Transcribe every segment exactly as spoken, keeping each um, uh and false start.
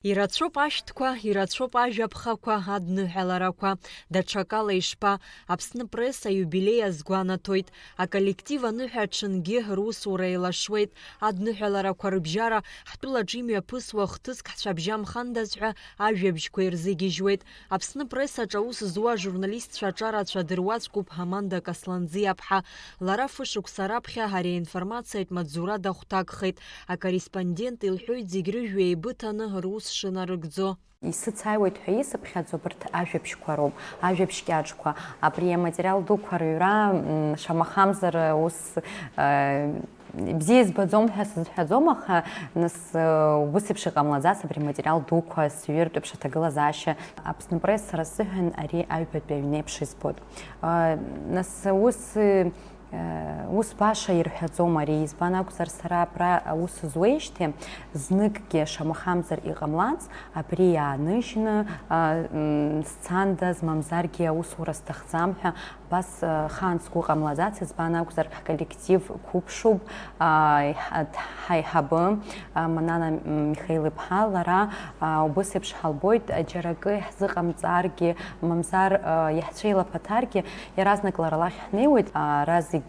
Ирацәоуп ашәҭқәа, ирацәоуп ажәаԥхақәа, адныҳәаларақәа. Даҽакала ишԥа, Аԥсны пресса аиубилеи азгәанаҭоит. Аколлектив аныҳәа аҽынгьы русура еилашуеит. Адныҳәаларақәа рыбжьара, ҳтәылаҿ имҩаԥысуа хҭыск ҳцәабжьамхандаз ҳәа ажәабжьқәа ирзегьежьуеит. Аԥсны пресс аҿы аус зуа ажурналистцәа аҿарацәа дыруаӡәкуп Аманда Касланӡиаԥҳа. Лара фышықәса раԥхьа ари аинформациатә маҵзура дахәҭакхеит. Акорреспондент илҳәоит зегь рыжәҩа еибыҭаны рус шынарыгӡо. Исыцааиуеит ҳәа исыԥхьаӡо абарҭ ажәабжьқәа роуп, ажәабжь кьаҿқәа. Абри аматериал дуқәа рыҩра, м, шамахамзар, ус, э, бзиа избаӡом ҳәа сызҳәаӡом, аха, нас, э, ус еиԥш иҟамлаӡац абри аматериал дуқәа сҩыртә еиԥш аҭагылазаашьа. Аԥсны пресс сара сзыҳәан ари аҩбатәи аҩны еиԥш избоит. Э, нас ус, э, Ус баша ирҳәаӡом ари, избан акәзар, сара абра аус зуеижьҭеи, зныкгьы, шамахамзар, иҟамлац, абри иааныжьны, а, м, сцандаз, мамзаргьы аусура сҭахӡам ҳәа, абас, а, хаан сгәы ҟамлаӡац, избан акәзар, ҳколлектив қәыԥшуп, а, иҳ-, ҳаиҳабы, а, Манана Михаил-иԥҳа, лара, а, убыс еиԥш ҳалбоит, џьара акы иаҳзыҟамҵаргьы, мамзар, а, иаҳцәеилаԥаҭаргьы, иаразнак лара лахь ҳнеиуеит, ара зегьы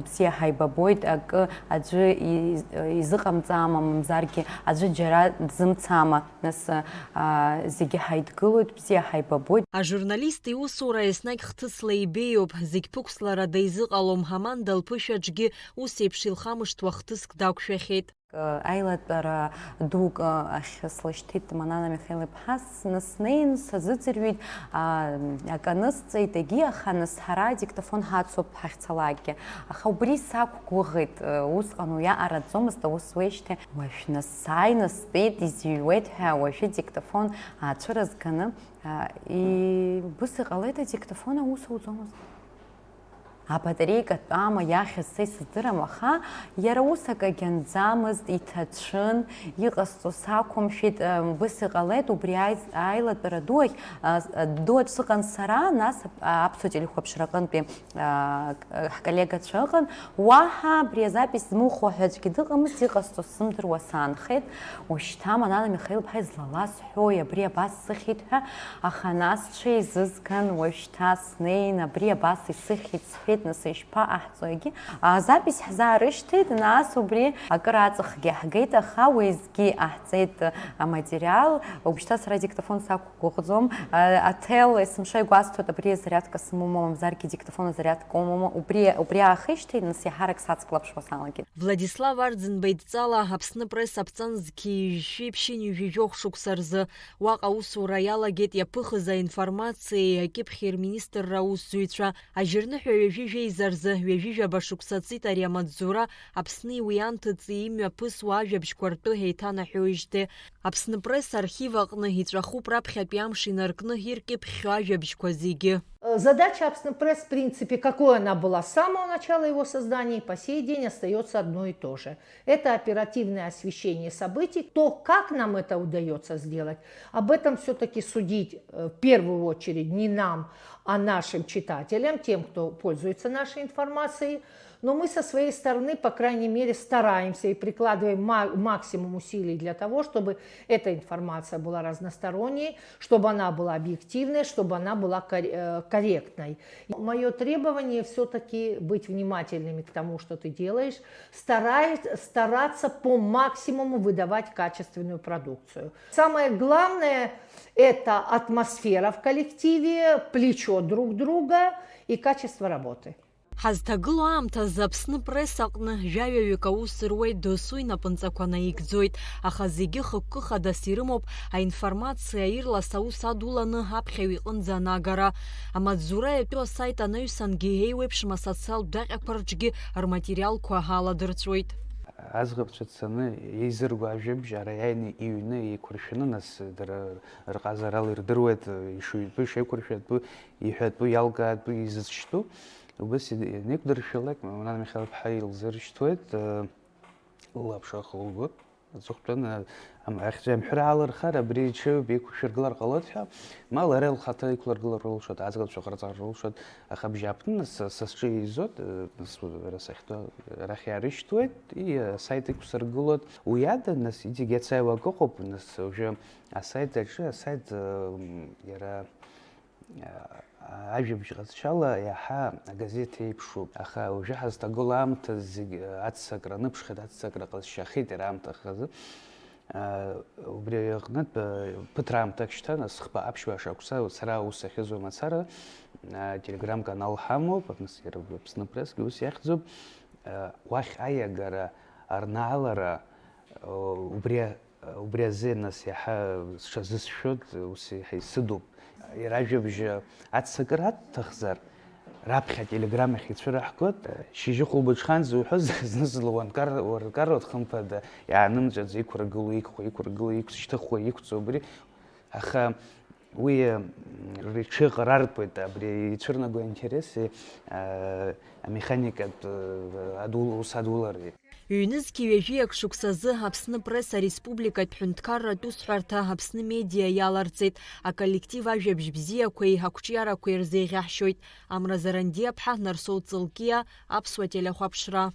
бзиа ҳаибабоит, акы аӡәы и-, изыҟамҵама, мамзаргьы аӡәы џьара дзымцама, нас, а, зегьы ҳаидгылоит, бзиа ҳаибабоит. Ажурналист иусура еснагь хҭысла ибеиоуп, зегь ԥықәсларада изыҟалом, Аманда лԥышәаҿгьы ус еиԥш илхамышҭуа хҭыск дақәшәахьеит. Аилатәара дук ахь слышьҭит Манана Михаил-иԥҳа, сны снеин сазыӡырҩит, а, акы анысҵеит, егьи, аха нас ҳара адиктофон ҳацуп ҳахьцалакгьы. Аха убри сақәгәыӷит, усҟан уи аҟараҵомызт, аус уеижьҭеи. Уажә нас сааины стәеит, изыҩуеит ҳәа уажәы диктофон аацәыразганы, а, и-, убыс иҟалеит, адиктофон аус ауӡомызт. Абатареикатә ама иахьыз са исыздырам, аха иара ус акагьы анӡамызт, иҭацәын, иҟасҵо сақәымшәеит, э, убыс иҟалеит, убри аиз-, аилатәара ду ахь, а, с-, а, ду аҿы сыҟан сара, нас ап-, а, аԥсуа телехәаԥшра аҟынтәи, а, к-, ҳколлегацәа ыҟан, уаҳа абри азапись змыхәо ҳәа аӡәгьы дыҟамызт, иҟасҵо сзымдыруа саанхеит, ушьҭа Манана Михаил-иԥҳа излаласҳәои, абри абас сыхьит ҳәа, аха нас ҽеизызган, уажәшьҭа снеин, абри абас исыхьит, сҳәеит, нас ишԥаҟаҳҵо егьи? Азапись ҳзаарышьҭит, нас убри акыр аҵыхгьы ҳгеит, аха уеизгьы иҟаҳҵеит аматериал. Уажәшьҭа сара адиктофон сақәгәыӷӡом. А-, аҭел есымша игәасҭоит, абри азариадка сымоума, мамзаргьы диктофон азариадка умоума, убри, убри аахижьҭеи, нас иаҳарак сацклаԥшуа салагеит. Владислав Арӡынба идҵала Аԥсны пресс аԥҵан зқьи жәшәи ԥшьынҩажәи жәохә шықәса рзы. Уаҟа аусура иалагеит иаԥыхыз аинформациеи акьыԥхьи рминистрра аусзуҩцәа. Ажьырныҳәа ҩажәи жәеиза рзы ҩажәи жәаба шықәса ҵит ари амаҵзура Аԥсни уи анҭыҵи имҩаԥысуа ажәабжьқәа ртәы ҳеиҭанаҳәоижьҭеи. Аԥсны пресс архив аҟны иҵәахуп раԥхьатәи амш инаркны иркьыԥхьхьоу ажәабжьқәа зегьы. Э, задача Аԥсны пресс, в принципе, какой она была с самого начала его создания и по сей день остаётся одно и то же. Это оперативное освещение событий. То, как нам это удаётся сделать, об этом всё-таки судить, э, в первую очередь не нам, а нашим читателям, тем, кто пользуется нашей информацией. Но мы со своей стороны, по крайней мере, стараемся и прикладываем ма-, максимум усилий для того, чтобы эта информация была разносторонней, чтобы она была объективной, чтобы она была кор-, э, корректной. Моё требование всё-таки быть внимательными к тому, что ты делаешь, старай-, стараться по максимуму выдавать качественную продукцию. Самое главное, это атмосфера в коллективе, плечо друг друга и качество работы. Ҳазҭагылоу аамҭазы Аԥсны пресс аҟны жәаҩаҩык аус руеит, досу инапынҵақәа наигӡоит, аха зегьы хықәкы хадас ирымоуп аинформациа ирлас аус адуланы аԥхьаҩ иҟынӡа анагара. Амаҵзура иатәу асайт анаҩсангьы еиуеиԥшым асоциалтә даҟьақәа рҿгьы рматериалқәа аладырҵәоит. Аӡӷабцәа цаны еизырго ажәабжь ара иааины иҩны еиқәыршәаны, нас дара рҟазарала ирдыруеит, ишыҩтәу, ишеиқәыршәатәу, иҳәатәу, иалкаатәу, изызшьтәу. Убас ианеиқәдыршәалак, Манана Михаил-иԥҳа илзыршьҭуеит, лылаԥш ахылгоит. Аҵыхәтәаны, ам-, ахьӡ-, амҳәыр аалырхар, абри иҽеиуп, иқәшәыргылар ҟалоит ҳәа, ма лара лхаҭа иқәлыргылар лылшоит, аӡӷабцәа ҟарҵар рылшоит, аха абжьааԥны нас са сҿы еизоит, э, нас уара сахьтәоу арахь иаарышьҭуеит, и, э, асайт иқәсыргылоит. Уи ада, нас, иҵегь иацааиуа акы ыҟоуп, нас, уажәы асайт аҿы, асайт, э, м, иара, э, ажәабжь ҟазшьала иаҳа агазеҭ еиԥшуп. Аха уажәы ҳазҭагылоу аамҭа зегь, э, аццакра аныԥшхеит, аццакра ҟазшьахеит иара аамҭа хазы. Э, убри аҟнытә, э, ԥыҭраамҭак шьҭан, зхба аԥшьба шықәса сара аус ахьызуа мацара, э, Telegram-канал ҳамоуп, Аԥсны, Аԥсны Пресс-гьы ус иахьӡуп. Э, уахь аиагара, арнаалара, э, убри, убри азы нас иаҳа сҽазысшәоит, ус иаҳа исыдуп. Иара ажәабжь аццакыр аҭахзар, раԥхьа Telegram ахь ицәыраҳгоит, шьыжьы хәылбыҽхан зуҳәоз зны-зынла уанкар-, уаркаруеит, хымԥада, иаанымҵәаӡо иқәыргыло, иқәхо, иқәыргыло, иқәшьҭыхуа, иқәҵо убри. Аха уи, м, рҽеиҟарартәуеит абри ицәырнаго аинтереси, а, амеханикатә, а, адул-, ус адулареи. Ҩнызқьи ҩажәи акы шықәсазы Аԥсны Пресс ареспубликатә ҳәынҭқарратә усҳәарҭа Аԥсны Медиа иаларҵеит, аколлектив ажәабжь бзиақәеи ақәҿиарақәеи рзеиӷьаҳшьоит. Амра Зарандиаԥҳа, Нарсоу Ҵылкиа, Аԥсуа телехәаԥшра.